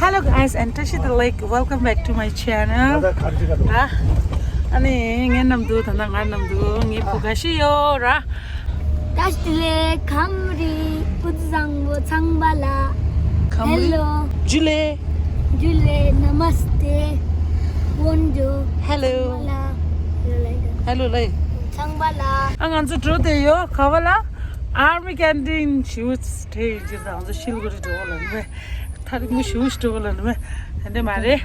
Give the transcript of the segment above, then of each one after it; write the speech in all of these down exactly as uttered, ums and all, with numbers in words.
Hello guys and Tashi the Lake, welcome back to my channel. ཨ་ནི་ངའི་ནམ་དུ་ད་ནང་ང་ནམ་དུ་ངའི་བུ་ག་ཤི་ཡོད་ར། Tashi the Lake, ཁམ་རི་སྐུ་གཟུགས་བཟང་པོ་ཚང་མ་ལ། ཁམ་རི། Hello. ཇུ་ལེ། ཇུ་ལེ། Namaste. Bonjour. Hello. ཚང་མ་ལ། Hello ལེ། ཚང་མ་ལ། ཨ་ང་ཚོ་འགྲོ་དེ་ཡོད་ག་བ་ལ། Army canteen ཞིག་སྟེ་ཡིན་ཅི་ང་ཚོ་ཤིལ་གུ་རི་འགྲོ་ལ་ནི། ཐ་རིག་མུ་ཞུ་ཞུ་བ་ལ་ནི་དེ་འདྲ་མ་རེད།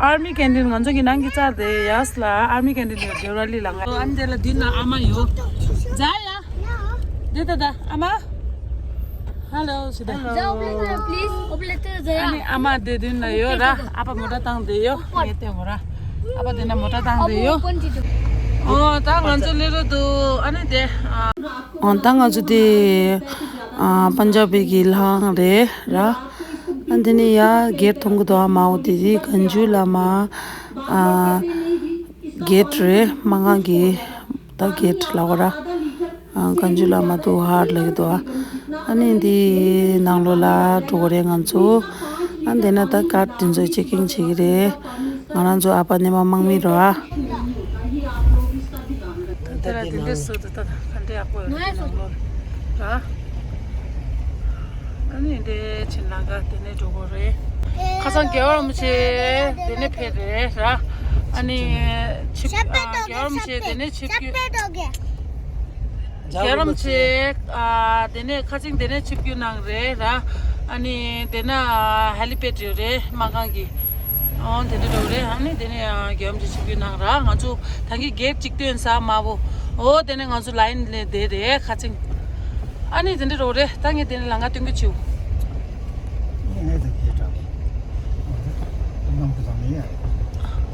Army canteen ང་ཚོ་གི་ནང་གི་རྩ་དེ་ཡས་ལ་Army canteen ཡོད་དེ་ར་ལི་ལ་ང་ཨ་ནི་དེ་ལ་དུས་ན་ཨ་མ་ཡོད། ཛ་ཡ། དེ་ད་ད་ཨ་མ། Hello ཟེར་ད། ཛ་ཨོ་པ་ལེ་ཊར་པི་ལི་ཛ་ཨོ་པ་ལེ་ཊར་ཛ་ཡ། ཨ་ནི་ཨ་མ་དེ་དུས་ན་ཡོད་ར། ཨ་ཕ་མོ་ཊ་བཏང་དེ་ཡོད་ངས་བལྟས་མོ་ར། ཨ་ཕ་དེ་ན་མོ་ཊ་བཏང་དེ་ཡོད། ཨོ་ད་ང་ཚོ་སླེབས་རོགས་འདུག་ཨ་ནི་དེ། ཨོ་ད་ང་ཚོ་དེ་ཨ་པན་ཇབ་གི་ལྷང་རེད་ར། ཨ་དེ་ནས་ཡ་གེ་ཊི་མཐོང་གི་འདུག་ཨ་མའོ་དེ་དེ་གན་ཇུ་ལ་མ་ཨ་གེ་ཊི་རེད། མ་ང་གི་ད་གེ་ཊི་ལ་བ་ར། ཨ་གན་ཇུ་ལ་མ་དུ་ཧར་ལ་གི་འདུག་ཨ་ནི་འདི་ནང་ལོགས་ལ་འགྲོ་གི་རེད་ང་ཚོ། ཨ་དེ་ན་ད་ཀར་དེ་ཚོ་ཅེག་ཨིན་བྱེད་ཀྱི་རེད། ང་རང་ཚོ་ཨ་ཕ་ནི་མ་དམག་མི་རེད་ཨ། ད་དེ་ལ་དེ་འདྲས་སུ་དེ་ད་ག་འདྲས་ཡག་པོ་ཡོད་ནང་ལོགས་ར། ཨ་ནི་འདི་ཕྱིན་ལ་ག་དེ་ནས་འགྲོ་གི་རེད། ཁ་སང་རྒྱལ་བ་རིན་པོ་ཆེ་དེ་ནས་ཕེབས་རེད་ར། ཨ་ནི་ཆིབས་ཨ་རྒྱལ་བ་རིན་པོ་ཆེ་དེ་ནས་ཆིབས་བསྒྱུར། རྒྱལ་བ་རིན་པོ་ཆེ་ཨ་དེ་ནས་ཁ་སང་དེ་ནས་ཆིབས་བསྒྱུར་གནང་རེད་ར། ཨ་ནི་དེ་ན་ཧེ་ལི་པེ་ཌི་ཡོད་རེད་མ་གང་གི། ཨོ་དེ་འདྲ་རོགས་རེད། ཨ་ནི་དེ་ནས་ཡང་རྒྱལ་བ་རིན་པོ་ཆེ་ཆིབས་བསྒྱུར་གནང་ར། ང་ཚོ་ད་གིན་གེ་ཊི་གཅིག་སྟོན་ས་དམར་པོ། ཨོ་དེ་ནས་ང་ཚོ་ལའིན་ལས་བསྡད་རེད་ཁ་ཆིང་། ཨ་ནི་དེ་འདྲ་རོགས་རེད། ད་ངས་དེ་ནས་ལམ་ཁ་སྟོན་གྱི་བྱེད། ངས་ད་གེ་ཊི་ནམ་དུ་དང་ནི་ཡ།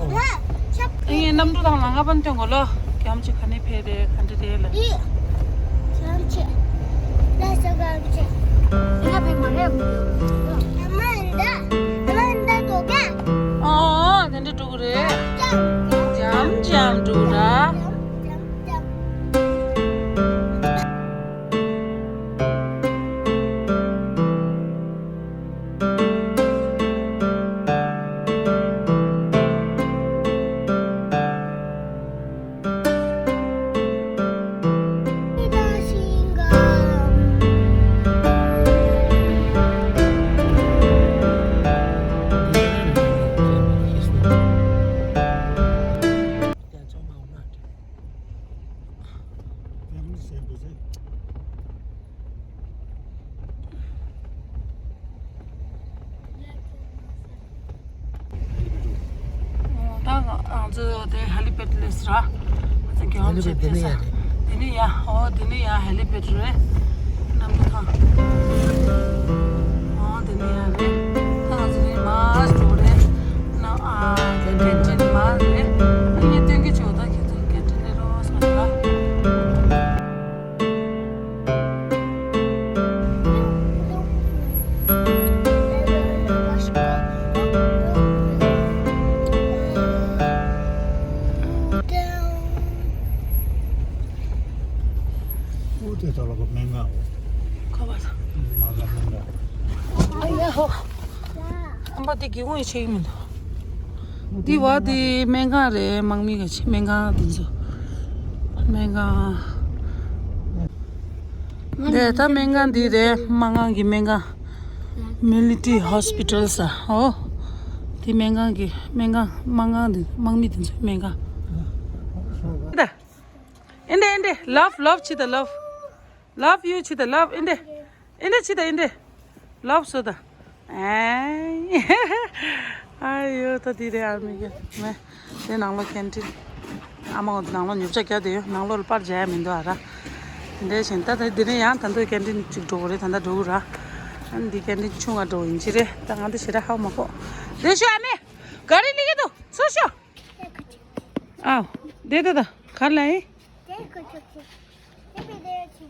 ངས་གནམ་གྲུ་དང་ལམ་ཁ་པན་སྟོན་གོ་ལོ། རྒྱལ་བ་རིན་པོ་ཆེ་ག་ནས་ཕེབས་རེད་ག་འདྲ་རེད་ལ། ཡི། རྒྱལ་བ་རིན་པོ་ཆེ། ལ་ས་ག་རིན་པོ་ཆེ། ཡ་ཕེབས་མ་རེད། ཨ་མ་འདི། ཨ་མ་འདི་དོ་ག་ཨོ་ཨོ་དེ་འདྲ་འགྲོ་གི་རེད། འཇམ་འཇམ་འགྲོ་ར། ད་ང་ཚོ་དེ་ཧེ་ལི་པེ་ཌི་སླེབས་ར། ང་ཚོ་རྒྱལ་བ་རིན་པོ་ཆེ་ཕེབས་ས། དེ་ནས་ཡ། ཨོ་དེ་ནས་ཡ་ཧེ་ལི་པེ་ཌི་རེད། གནམ་གྲུ་ཁང་། ཨོ་དེ་ནས་ཡ་རེད། ད་ང་ཚོ་དེ་ནས་མར་འགྲོ་རེད། ན་ཨ་ཀེན་ཊིན་མར་རེད། ངས་སྟོན་གྱི་བྱོས་ད་ཁྱེད་ཚོ་ཀེན་ཊིན་སླེབས་རོགས་སོང་ད། ཨ་ཡ་ཧོ། ཨམ་པ་དེ་སྒེའུ་ཁུང་ཡི་ཆེ་གི་མི་འདུག་འདི་བ་དེ་སྨན་ཁང་རེད། དམག་མི་ག་ཆེ་སྨན་ཁང་དེ་ཚོ། སྨན་ཁང་། དེ་ད་སྨན་ཁང་འདི་རེད། དམག་ཁང་གི་སྨན་ཁང་། Military Hospital ཟེར། ཨོ། དེ་སྨན་ཁང་གི་སྨན་ཁང་། དམག་ཁང་འདི་དམག་མི་དེ་ཚོའི་སྨན་ཁང་། ད། ཨིན་དེ་ཨིན་དེ། Love love ཆི་ད་love. Love you ཆི་ད་love ཨིན་དེ། ཨིན་དེ་ཆི་ད་ཨིན་དེ། Love སོ་ད། ཨེ། ཨ་ཡོ་ད་དེ་རེད་ཨ་མི་གི་མེ། དེ་ནང་ལོགས་ཀེན་ཊིན། ཨ་མ་ནང་ལོགས་ཉོ་ཆ་རྒྱག་དེ་ཡོད། ནང་ལོགས་ལ་པར་རྒྱག་ཡ་མི་འདུག་ཨ་ར། འདྲ་བཞིན་ད་ད་དེ་ནས་ཡང་ད་འདོད་ཀེན་ཊིན་གཅིག་འགྲོ་གི་རེད། ད་ད་འགྲོ་གི་ར། ཨ་འདི་ཀེན་ཊིན་ཆུང་ང་འགྲོ་ཡིན་གྱི་རེད། ད་ང་འདི་ཞེ་དྲག་ཧ་མ་གོ། དེ་ཤོ་ཨ་མེ། ག་རི་ལི་གི་འདུག་སོ་ཤོ། ཨའོ། དེ་ད་ད་ག་ལ་ཡིན། དེ་ཁོ་ཆུ་ཆུ། དེ་བི་དེ་ཆུ།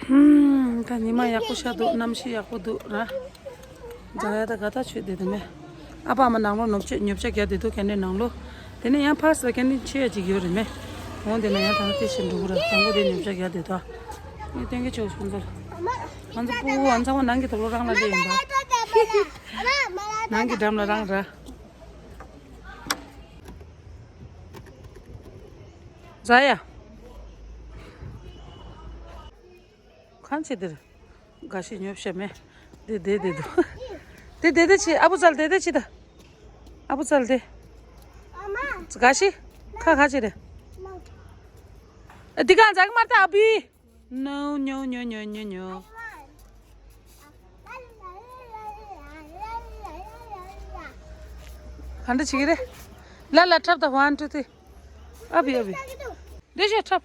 ཧུམ། ད་ཉི་མ་ཡག་པོ་ཤར་འདུག་གནམ་གཤིས་ཡག་པོ་འདུག་ར། འཛག་ཡ་ད་ག་ད་ཆོད་དེ་དེ་མེད། ཨ་ཕ་ཨ་མ་ནང་ལོགས་ཉོ་ཆ་ཉོ་ཆ་རྒྱག་དེ་འདུག་ཀེན་ཊིན་ནང་ལོགས། དེ་ནས་ཡང་ཕར་ས་ཀེན་ཊིན་ཆེ་ཡ་ཅིག་ཡོད་རེད་མེད། འོང་དེ་ན་ཡང་དང་དེ་བཞིན་འགྲོ་གི་རེད། དང་པོ་དེ་ཉོ་ཆ་རྒྱག་དེ་ད། ངས་སྟོན་གྱི་ཆོག་སོང་ཚར། ང་ཚོ་སྤུ་གུ་ཨ་ཚང་མ་ནང་གི་དུག་ལོག་རང་ལ་སླེབས་ཡིན་པ། ནང་གི་འགྲམ་ལ་རང་ར། ཛ་ཡ། གང་བྱེད་འདིར། དགའ་ཤི་ཉོབ་ཤ་མེ། དེ་དེ་དེ་དུ། དེ་དེ་དེ་ཆི་ཨ་བུ་ཙལ་དེ་དེ་ཆི་ད། ཨ་བུ་ཙལ་དེ། དགའ་ཤི། ཁ་ཁ་ཆི་རེད། ཨ་དེ་གང་ཛག་མར་ད་ཨ་བི། ནོ་ཉོ་ཉོ་ཉོ་ཉོ་ཉོ། ག་འདྲ་བྱེད་ཀྱི་རེད། ལ་ལ་འཁྲབ་ད། ཝན་ཊུ་ཐི། ཨ་བི་ཨ་བི། འདི་ཞེས་འཁྲབ།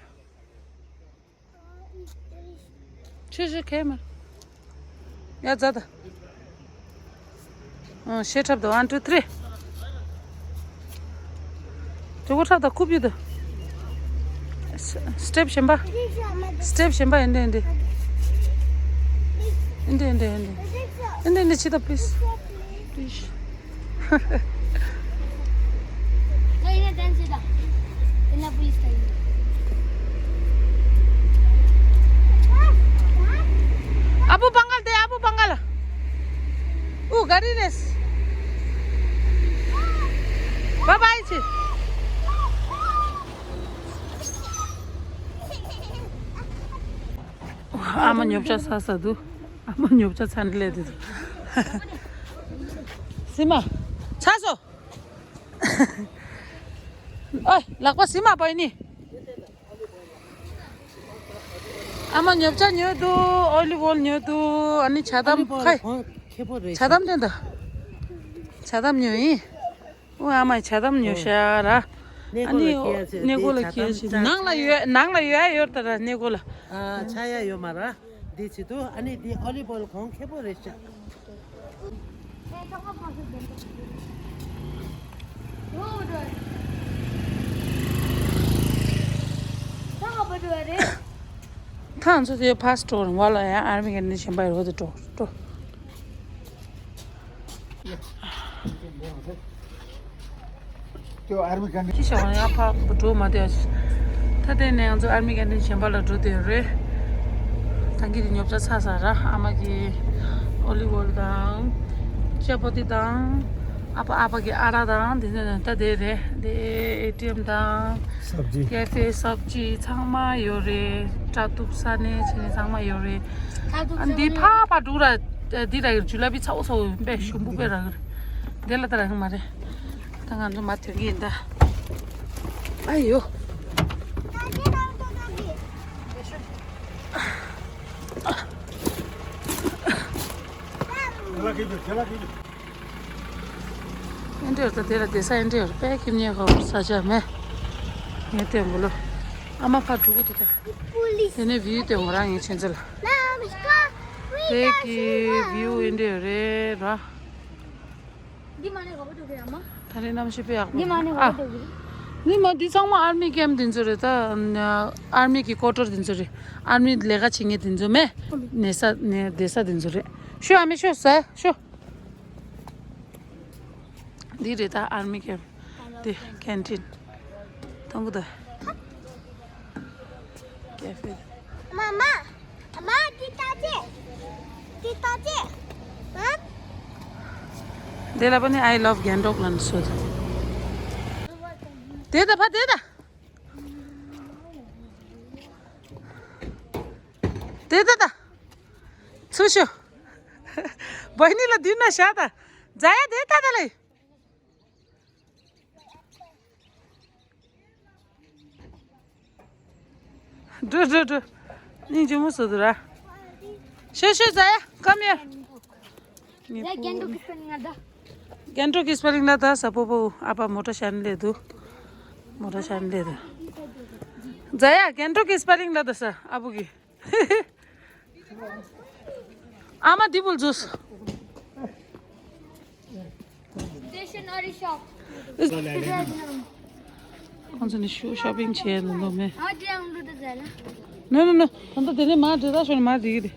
ཆུ་ཆུ་ཁེ་མ། ཡ་ཛ་ད། ཨ་ཤེ་འཁྲབ་ད། ཝན་ཊུ་ཐི་རི། དྲུག་པོ་འཁྲབ་ད། ཁུབ་ཡོད་ད། སི་ཊེབ་གཞན་པ། སི་ཊེབ་གཞན་པ། ཨེ་འདྲ་ཨེ་འདྲ། ཨེ་འདྲ་ཨེ་འདྲ་ཨེ་འདྲ། ཨེ་འདྲ་ཨེ་འདྲ་ཕི་ལི་སི། ཕི་ལི་སི། ཨ་བུ་བང་གལ་དེ། ཨ་བུ་བང་གལ། ཨུ་ག་རི་རེས། བ་བའི་ཆི། ཨ་མ་ཉོབ་ཆ་ཚ་ས་འདུག་ཨ་མ་ཉོབ་ཆ་ཚ་འདི་ལས་འདི་འདུག་སི་མ། ཚ་སོ། ཨོ་ལག་པ་སི་མ་པ་ཡིན་ནི། ཨ་མ་ཉོབ་ཆ་ཉོས་འདུག་ཨོ་ལི་བོལ་ཉོས་འདུག་ཨ་ནི་ཇ་དམ་ཁ། ཇ་དམ་དེ་འདྲ། ཇ་དམ་ཉོས་ཡིན། ཨོ་ཨ་མ་ཇ་དམ་ཉོས་ཤག་ར། ཨ་ནི་ཨོ་གནས་སྐོར་ལ་ཁྱེར་ཞིག་ནང་ལ་ཡོད། ནང་ལ་ཡོད་ཡོད་ད་ར། གནས་སྐོར་ལ། ཨ་ཆ་ཡ་ཡོད་མ་ར། འདི་བྱེད་དུ་ཨ་ནི་འདི་ཨོ་ལི་བོལ་གོང་ཁེ་པོ་རེད་ཤག་ཐང་ཚོ་དེ་ཕ་སི་ཊོར་བ་ལ་ཡང་ཨར་མི་གན་ནི་གཞན་པ་ཡོད་དེ་འགྲོ་འགྲོ། ཁྱི་ཞོག་ཡང་ཕ་འགྲོ་མ་དེ། ད་དེ་ནས་ང་ཚོ་ཨར་མི་གན་ནི་གཞན་པ་ལ་འགྲོ་དེ་རེད། ད་གི་དེ་ཉོབ་ཆ་ཚ་ས་ར། ཨ་མ་གི་ཨོ་ལི་བོལ་དང་། ཅ་པ་ཏི་དང་། ཨ་ཕ་ཨ་ཕ་གི་ཨ་རག་དང་དེ་ཚོ་ད་དེ་རེད། དེ་ཨེ་ཊི་ཨེམ་དང་། སབ་ཇི། ཀེ་ཧྥེ། སབ་ཇི་ཚང་མ་ཡོད་རེད། སྐྲ་གཏུབ་ས་ནས་བྱས་ནས་ཚང་མ་ཡོད་རེད། ཨ་འདི་ཕ་ཕ་འགྲུག་ར། འདི་ར་ཇུ་ལ་པི་ཚ་བོ་ཚ་བོ་པས་ཞུམ་པོ་པས་ར་གི་རེད། དེ་ལ་ད་ར་གི་མ་རེད། ད་ང་ཚོ་མ་ཐོན་གི་ཡིན་ད། ཨ་ཡོ། ཨེ་འདྲ་ཡོད་ད། དེ་ལ་བསྡད་ས་ཨེ་འདྲ་ཡོད་རེད། དཔེ་ཁྱིམ་ཉེ་ཁ་ས་ཆ་མེད། ངས་བལྟས་འགོ་ལོ། ཨ་མ་ཕར་འགྲོ་གི་འདུག་ད། དེ་ནས་བིའུ་དེ་ངོ་རང་ངས་ཆེན་ཚེ་ལ། དེ་གི་བིའུ་ཨེ་འདྲ་ཡོད་རེད་ར། འདི་མ་ནས་ག་པར་འགྲོ་གི་ཡ་མ། ད་རེས་གནམ་གཤིས་དཔེ་ཡག་པོ་འདི་མ་ནས་ག་པར་འགྲོ་གི་རེད། འདི་མ་འདི་ཚང་མ་ཨར་མི་ཀེམ་འདི་ཚོ་རེད་ད། ཨར་མི་གི་ཀོ་ཊར་འདི་ཚོ་རེད། ཨར་མི་ལས་ཀ་བྱེད་མཁན་འདི་ཚོ་མེད། གནས་ས་ནས་བསྡད་ས་འདི་ཚོ་རེད། ཤོ་ཨ་མི་ཤོ་ཟ་ཤོ། འདི་རེད་ད་ཨར་མི་ཀེམ། འདི་ཀེན་ཊིན། མཐོང་གི་འདུག་ཀེ་ཧྥེ། མ་མ། མ་འདི་ལྟ་ཅེ། འདི་ལྟ་ཅེ། ཨ། དེ་ལ་པ་ནི་I love Gangtok ལ་ནི་སོད། དེ་ད་ཕ་དེ་ད། དེ་ད་ད། ཚུ་ཤོ། བའི་ནི་ལ་དུས་ན་ཤ་ད། ཛ་ཡ་དེ་ད་ད་ལེ། འགྲོ་འགྲོ་འགྲོ། སྙིང་རྗེ་མོ་བཟོ་འདུག་ར། ཤོད་ཤོད་ཛ་ཡ། Come here. ཡ་རྒན་འགྲོ་གི་སྤེ་ལིང་ལ་ད། རྒན་འགྲོ་གི་སྤེ་ལིང་ལ་ད་ས་པོ་པོ། ཨ་ཕ་མོ་ཊ་ཤན་ལེ་འདུག་མོ་ཊ་ཤན་ལེ་འདུག་ཛ་ཡ་རྒན་འགྲོ་གི་སྤེ་ལིང་ལ་ད་ས་ཨ་བུ་གི། ཨ་མ་འདི་བུལ་ཛུས། Stationery shop. ཁོང་ཚོ་ནི་ཤོ་ཤོ་པིང་བྱས་འདུག་མདོག་མེད། ཨ་ཅེ་ཨང་ལུ་ད་ཟ་ལ། No, no, no. ད་ལྟ་དེ་ནས་མར་འགྲོ་ད་ཤོར་མར་འགྲིག་གི་རེད།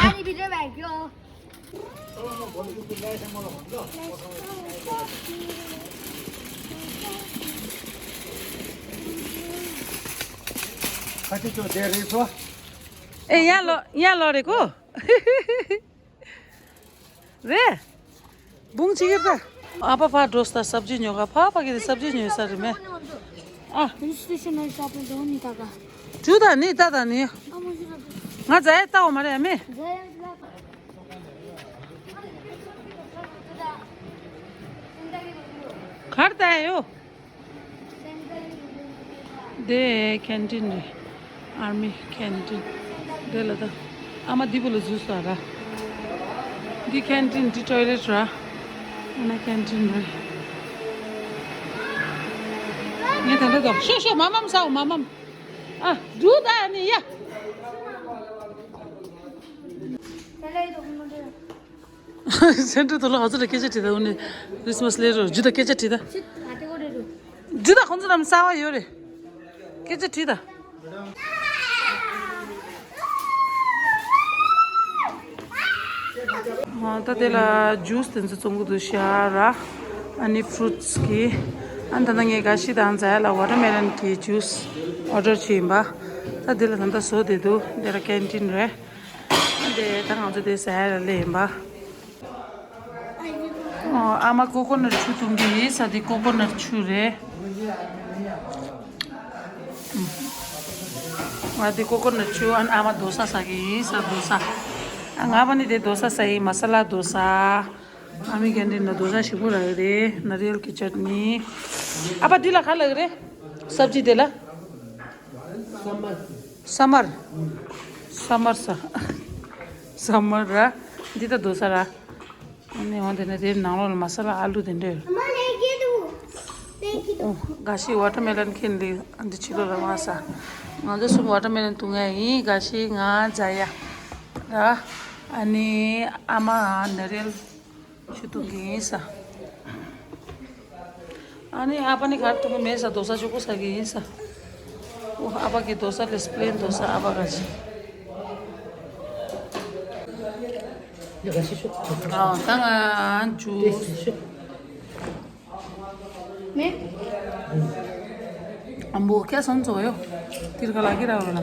ཨ་ནི་བི་ཌི་ཡོ་བྷེ་ཀྱོ། Let's go shopping. ཨ་ཅེ་ཅོ་དེ་རེད་སོ། ཨེ་ཡ་ལོ་ཡ་ལོ་རེད་གོ། རེད། བུང་ཅིག་གིས་ད། ཨ་ཕ་ཕར་འགྲོ་ས་སབ་ཇི་ཉོ་ག་ཕ་ཕ་གི་སབ་ཇི་ཉོ་ས་རེད་མེ། ཨ། Registration ནས་ཤོ་པིང་དོ་ནི་ད་ག་ཇུ་ད་ནི་ད་ད་ནི། ཨ་མ་ཞུ་ར། ང་ཛ་ཡ་ལྟ་འོ་མ་རེད་ཨ་མེ། ཛ་ཡ་ལ། གར་ལྟ་ཡོ། དེ་ཁེན་ཊིན་རེད། ཨར་མི་ཁེན་ཊིན། དེ་ལ་ད། ཨ་མ་འདི་བུ་ལ་འཛུལ་ས་ར། འདི་ཁེན་ཊིན་འདི་ཊོའི་ལེཊ་ར། ཨ་ན་ཁེན་ཊིན་རེད། ངས་ད་ལྟ་དོ་ཤོ་ཤོ་མ་མམ་སའོ་མ་མམ། ཨ་འབྲུ་ད་ནི་ཡ། སེན་ཏྲ་དུ་ལ་ཧ་ཚོ་ལ་སྐད་ཆ་དྲིས་ད་འུ་ནི་ཁྲིས་མ་སི་ལེ་རོ་ཇུ་ད་སྐད་ཆ་དྲིས་ད། ཇུ་ད་ཁོང་ཚོ་རམ་གསར་བ་ཡོད་རེད། སྐད་ཆ་དྲིས་ད། ད་དེ་ལ་ཇུས་དེ་ཚོ་བཙོང་གི་འདུག་ཤ་ར། ཨ་ནི་ཕུ་རུ་ཊི་གི། ཨ་ད་ལྟ་ངས་དགའ་ཤི་དང་ཛ་ཡ་ལ་ཝ་ཊར་མེ་ལོན་གི་ཇུས་ཨོ་ཌར་བྱས་ཡིན་པ། ད་དེ་ལ་ད་ལྟ་བཟོ་བསྡད་འདུག་དེ་ལ་ཀེན་ཊིན་རེད། དེ་ད་ང་ཚོ་དེ་ཟ་ཡ་ལ་སླེབས་ཡིན་པ། ཨོ། ཨ་མ་ཀོ་ཀོ་ནཊ་ཆུ་འཐུང་གི་ཡིན་ས། དེ་ཀོ་ཀོ་ནཊ་ཆུ་རེད། ང་དེ་ཀོ་ཀོ་ནཊ་ཆུ། ཨ་ཨ་མ་དོ་ས་ཟ་གི་ཡིན་ས། དོ་ས། ཨ་ང་བ་ནི་དེ་དོ་ས་ཟ་ཡིན། མ་ས་ལ་དོ་ས། ཨ་མའི་ཀེན་ཊིན་ན་དོ་ས་ཞིམ་པོ་རག་གི་རེད། ནཱ་རི་ཡལ་གི་ཅཊ་ནི། ཨ་ཕ་འདི་ལ་ག་ལབ་གི་རེད། སབ་ཇི་དེ་ལ། ས་མར། ས་མར་ས། ས་མར་ར། འདི་ད་དོ་ས་ར། ཨ་ནི་འོ་དེ་ནས་དེའི་ནང་ལོགས་ལ་མ་ས་ལ་ཨ་ལུ་དེ་འདྲ་ཡོད། ཨོ། དགའ་ཤི་ཝ་ཊར་མེ་ལོན་ཁྱེར་འདི་འདི་ཕྱི་ལོགས་ལ་མ་ས། ང་ཚོ་གསུམ་ཝ་ཊར་མེ་ལོན་འཐུང་ཡ་ཡིན། དགའ་ཤི། ང་། ཛ་ཡ་ར། ཨ་ནི་ཨ་མ་ནཱ་རི་ཡལ་ཆུ་འཐུང་གི་ཡིན་ས། ཨ་ནི་ཨ་ཕ་ནི་གར་འཐུང་གི་མེད་ས། དོ་ས་ཆོག་པོ་ཟ་གི་ཡིན་ས། ཨོ། ཨ་ཕ་གི་དོ་ས་ལས་པི་ལེན་དོ་ས། ཨ་ཕ་ག་ཞིག་ཨ་ད་ང་ཇུས། མེ། ཨམ་བོ་ཁྱེད་སོང་ཙོ་ཡོ། ཏིར་ཁ་ལ་ཀི་ར་བ་ལ།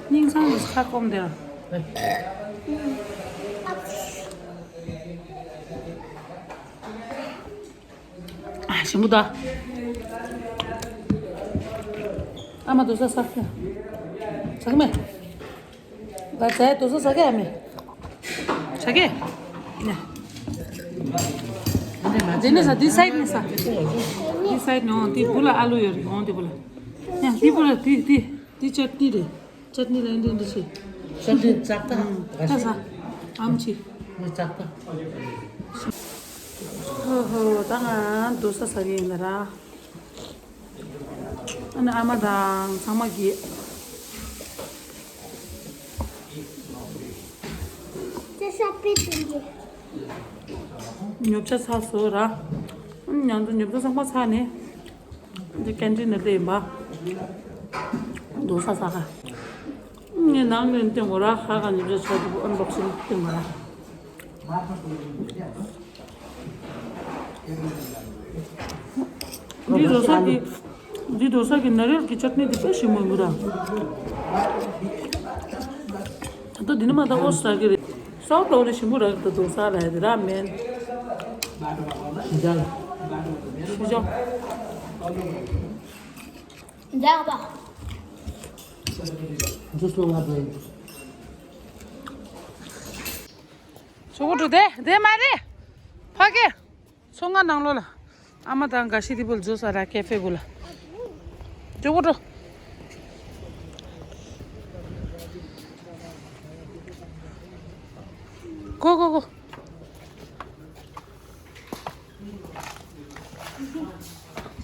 སྙིང་ཚང་གི་ཁ་སྐོམ་དེ་ར། ཨ་ཞིམ་པོ་ད། ཨ་མ་དོ་ས་ཟ་གི་ཟ་གི་མེད། ད་ཟ་ཡ་དོ་ས་ཟ་གི་ཨ་མེད། ཟ་གི་ཡ། དེ་ནས་ཟ། འདི་སའིཌ་ནས་ཟ། འདི་སའིཌ་ནས་འོང་། འདི་བུ་ལ་ཨ་ལུ་ཡོད་རེད། འོང་འདི་བུ་ལ། ཡ་འདི་བུ་ལ་འདི་འདི་འདི་ཅཊ་ནི་རེད། ཅཊ་ནི་ལ་འདི་འདི་ཆེ། ཅཊ་ནི་ཙག་ཏག་ད་ཟ། ཨམ་ཆི། ནི་ཙག་ཏག་ཧོ་ཧོ། ད་ང་དོ་ས་ཟ་གི་ཡིན་ད་ར། ཨ་ནི་ཨ་མ་དང་ཚང་མ་གིས། ཉོ་ཆ་ཚར་སོང་ར། ཨ་ནི་ང་ཚོ་ཉོ་ཆ་ཚང་མ་ཚར་ནས། འདི་ཀེན་ཊིན་ནས་སླེབས་ཡིན་པ། དོ་ས་ཟ་ག་ངས་ནང་ནས་སྟོན་དགོས་ར། ཁ་ཁ་ཉིན་ཆ་ཆ་འདུག་ཨན་བོག་སིང་སྟོན་དགོས་ར། འདི་དོ་ས་གི། འདི་དོ་ས་གི་ནཱ་རི་ཡལ་གི་ཅཊ་ནི་འདི་དཔེ་ཞིམ་མོ་ཡིན་གི་ར། ད་ལྟ་འདི་ནི་མ་ད་ཨོ་ས་གི་རེད། སའོ་ཏོ་རེ་ཞིམ་པོ་རག་གི་འདུག་དོ་ས་ལ་ཡ་དེ་ར་མེན། ཞི་ཅང་། ཞི་ཅང་། ཇུས་ལོ་ང་དོ་ཡིན། ཆུ་བུ་ཀྲུ་དེ་དེ་མ་རེད། ཕ་གི། ཚོང་ཁང་ནང་ལོགས་ལ། ཨ་མ་དང་དགའ་ཤི་དེ་བུ་ལ་འཛུལ་ས་ར་ཀེ་ཧྥེ་བུ་ལ། ཇོ་བོ་ཏོ། གོ་གོ་གོ།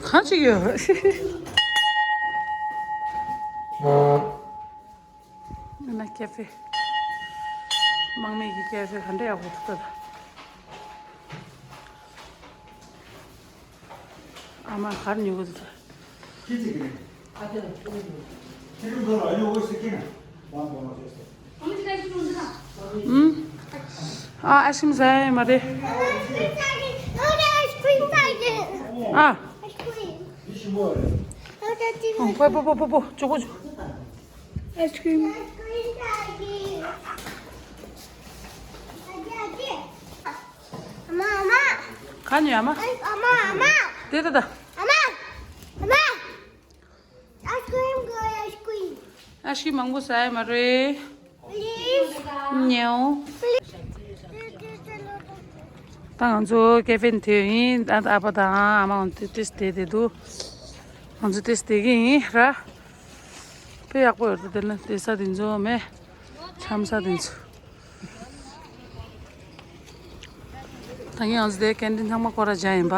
གང་ཅིག་ཡོད། ཨ་ན་ཀེ་ཧྥེ། དམག་མི་གི་ཀེ་ཧྥེ་ག་འདྲ་ཡག་པོ་འདུག་ད། ཨ་མ་གར་ཉོ་གི་འདུག་ད། ཨུམ། ཨ་ཨའི་སི་ཀྲིམ་ཟ་ཡ་མ་རེད། ཨ། Ice cream. ཨོ། པོ་པོ་པོ་པོ་པོ། ཅོ་གོ་ཅོ། Ice cream. ག་ནས་ཨ་མ། དེ་ད་ད། Ice cream, ice cream. ཨ་ཤི་མང་པོ་ཟ་ཡ་མ་རེད། Please. ཉེའོ། Please. ད་ང་ཚོ་ཀེ་ཕེ་ནས་ཐོན་ཡིན། ད་ཨ་ཕ་དང་ཨ་མ་ང་ཚོ་ཏིས་བསྡད་བསྡད་འདུག་ང་ཚོ་ཏིས་བསྡད་ཀྱི་ཡིན་ར། དཔེ་ཡག་པོ་ཡོད་འདུག་དེ་ལ་བསྡད་ས་དེ་ཚོ་མེད། འཆམ་ས་དེ་ཚོ། ད་ངས་ང་ཚོ་དེ་ཀན་ཊིན་ཚང་མ་སྐོར་ར་བརྒྱབ་ཡིན་པ།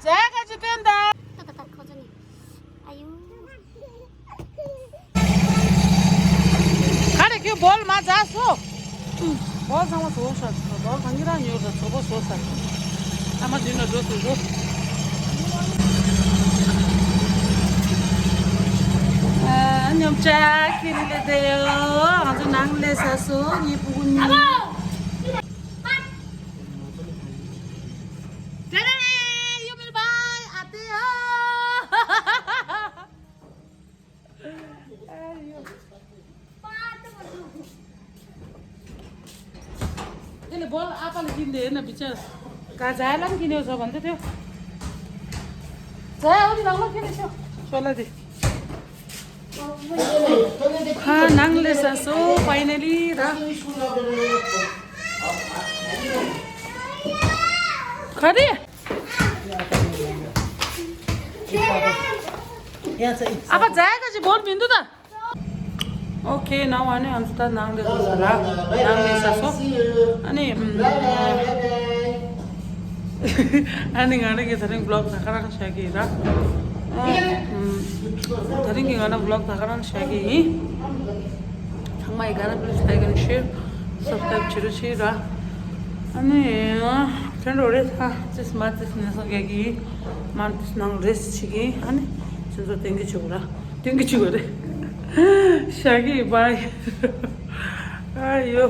ཛ་ག་ཅི་སྟོན་ད། ཨ་ཡུ། ག་རེ་ཁྱོད་བོལ་མ་ཛ་སོ། བོལ་ཚང་མ་བཟོ་ཤག་བོལ་གང་གི་རང་ཉོ་ར་བཟོ་པོ་བཟོ་ས། ཨ་མ་དུས་ན་འགྲོ་སོ་འགྲོ། ཨ་ཉོམ་ཆ་ཁྱེར་ལེ་དེ་ཡོ། ང་ཚོ་ནང་ལས་ས་སོ་ངའི་ཕྲུ་གུ་གཉིས། དེ་ནས་ཡོ་མེར་བའི་ཨ་ཏི་ཨ། དེ་ལས་བོལ་ཨ་ཕ་ལ་ཁྱེར་འདི་ན་བི་ཅར། ག་ཛའི་ལམ་ཁྱེར་ནས་བཟོ་བ་འདི་དེ། ཛའི་འོ་དེ་ནང་ལ་ཁྱེར་ནས་ཤོག་ཤོག་ལ་དེ། ཧ་ནང་ལས་ས་སོ་ཕའི་ནལ་ལི་ར། ག་རེ། ཨ་ཕ་ཛའི་ག་ཅི་བོར་མི་འདུག་ད། ཨོ་ཁེ། ནའོ་ཨ་ནི་ང་ཚོ་ད་ནང་ལས་སོ་ར། ནང་ལས་ས་སོ། ཨ་ནི་ཨམ། ཨ་ནི་ང་རང་གི་དེ་རིང་བི་ལོག་ད་ག་རང་བྱ་གི་ར། ཨ་ཨམ། དེ་རིང་གི་ང་རང་བི་ལོག་ད་ག་རང་བྱ་གི་ཡིན། ཚང་མ་ཡི་ག་ར་please like and share, subscribe བྱེད་རོགས་བྱེད་ར། ཨ་ནི་ཁྱོད་འགྲོ་རེད། ད་ཙིས་མ་ཙིས་ནས་སོང་རྒྱག་གི་ཡིན། མ་ཙིས་ནང་རེས་བྱེད་ཀྱི་ཡིན། ཨ་ནི་ཁྱོད་ཚོ་སྟོན་གི་བྱེད་དགོས་ར། སྟོན་གི་བྱེད་དགོས་རེད། བྱ་གི་ཡིན་པ། ཨ་ཡོ།